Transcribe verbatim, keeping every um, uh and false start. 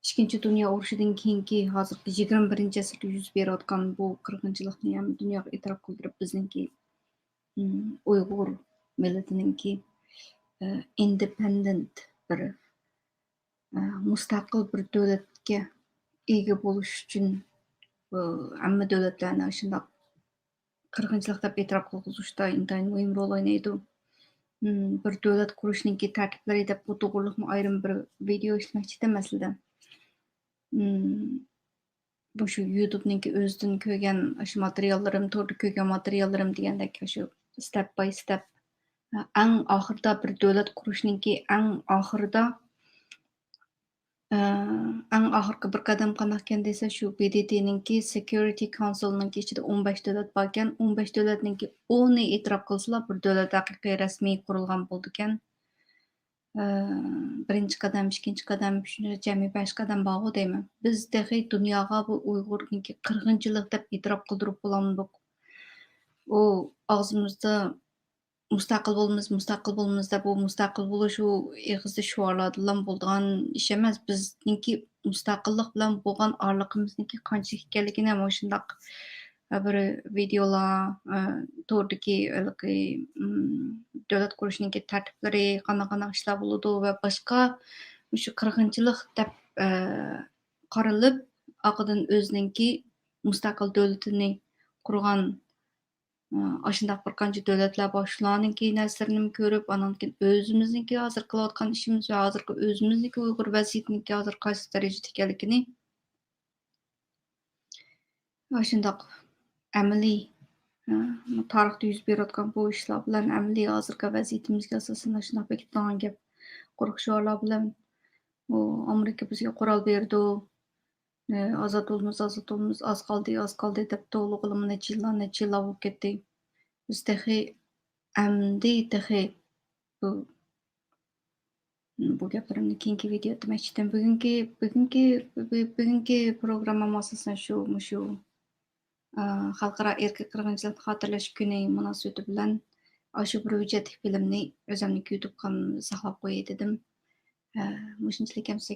ئىككىنچى دۇنيا ئۇرۇشىدىن كېيىنكى ھازىرقى يىگىرمە بىرىنچى ئەسىردە يۈز بېرىۋاتقان بۇ قىرغىنچىلىقنى ھەممە دۇنياغا ئېتىراپ قىلدۇرۇپ، بىزنىڭكى، ئىم، ئۇيغۇر مىللىتىنىڭكى، ئە، ئىندېپېندېنت بىر، ئە، مۇستەقىل بىر دۆلەتكە ئىگە بولۇش ئۈچۈن، ئە، ھەممە دۆلەتلەرنى ئاشۇنداق قىرغىنچىلىق دەپ ئېتىراپ قىلغۇزۇشتا ئىنتايىن مۇھىم رول ئوينايدۇ. ئىم، بىر دۆلەت قۇرۇشنىڭكى تەرتىپلىرى دەپ بۇ توغرىلىقمۇ ئايرىم بىر ۋىدېئو ئىشلىمەكچىدىم ئەسلىدە. ئىم، مۇشۇ يۇتۇبنىڭكى ئۆزىدىن كۆرگەن ئاشۇ ماتېرىياللىرىم، توردا كۆرگەن ماتېرىياللىرىم دېگەندەك، ئاشۇ ستېپ باي ستېپ، ئەڭ ئاخىرىدا بىر دۆلەت قۇرۇشنىڭكى ئەڭ ئاخىرىدا، ئە، ئەڭ ئاخىرقى بىر قەدەم قانداقكەن دېسە، شۇ ب د ت نىڭكى سېكيۇرىتى كاۋنسىلنىڭكى ئىچىدە ئون بەش دۆلەت باركەن، ئون بەش دۆلەتنىڭكى ئونى ئېتىراپ قىلسىلا، بىر دۆلەت ھەقىقىي رەسمىي قۇرۇلغان بولىدىكەن. ئە، بىرىنچى قەدەم، ئىككىنچى قەدەم، ئۈچىنچى، جەمئىي بەش قەدەم بارغۇ دەيمەن. بىز تېخى دۇنياغا بۇ ئۇيغۇرنىڭكى قىرغىنچىلىق دەپ ئېتىراپ قىلدۇرۇپ بولالمىدۇق. ئۇ ئاغزىمىزدا مۇستەقىل بولىمىز، مۇستەقىل بولىمىز دەپ، بۇ مۇستەقىل بولۇش ئۇ ئېغىزدا شوئارلاردىنلا بولىدىغان ئىش ئەمەس. بىزنىڭكى مۇستەقىللىق بىلەن بولغان ئارىلىقىمىزنىڭكى قانچىلىك ئىكەنلىكىنى مۇشۇنداق بىر ۋىدېئولار، ئە، توردىكى ھېلىقى، ئىم، دۆلەت قۇرۇشنىڭكى تەرتىپلىرى، قانداق، قانداق ئىشلار بولىدۇ ۋە باشقا مۇشۇ قىرغىنچىلىق دەپ، ئە، قارىلىپ، ئارقىدىن ئۆزىنىڭكى مۇستەقىل دۆلىتىنى قۇرغان، ئە، ئاشۇنداق بىر قانچە دۆلەتلەر بار، شۇلارنىڭكى نەرسىلىرىنىمۇ كۆرۈپ، ئانان كېيىن ئۆزىمىزنىڭكى ھازىر قىلىۋاتقان ئىشىمىز ۋە ھازىرقى ئۆزىمىزنىڭكى ئۇيغۇر ۋەزىيىتىنىڭكى ھازىر قايسى دەرىجىدە ئىكەنلىكىنى ئاشۇنداق ئەمەلىي، ھە، تارىختا يۈز بېرىۋاتقان بۇ ئىشلار بىلەن ئەمەلىي ھازىرقى ۋەزىيىتىمىزگە ئاساسەن ئاشۇنداق بېكىتىلغان گەپ. قۇرۇق شوئارلار بىلەن، ئۇ ئامېرىكا بىزگە قورال بېرىدۇ، ئازاد بولىمىز، ئازاد بولىمىز، ئاز قالدى، ئاز قالدى دەپ توۋلىغىلىمۇ نەچچە يىللار، نەچچە يىللار بولۇپ كەتتى. بىز تېخى، ئەمدى تېخى بۇ بۇ گەپلىرىمنى كېيىنكى ۋىدېو دېمەكچىدىم. بۈگۈنكى، بۈگۈنكى، بۈ-، بۈگۈنكى پروگراممام ئاساسەن شۇ، مۇشۇ، ئا، خەلقئارا ئىرقىي قىرغىنچىلىقنى خاتىرىلەش كۈنى مۇناسىۋىتى بىلەن ئاشۇ بىر ھۆججەتلىك فىلىمنى ئۆزۈمنىڭكى يۇتۇب كانىلىمدا ساقلاپ قوياي دېدىم. ئە، مۇشۇنچىلىك ئەمىسە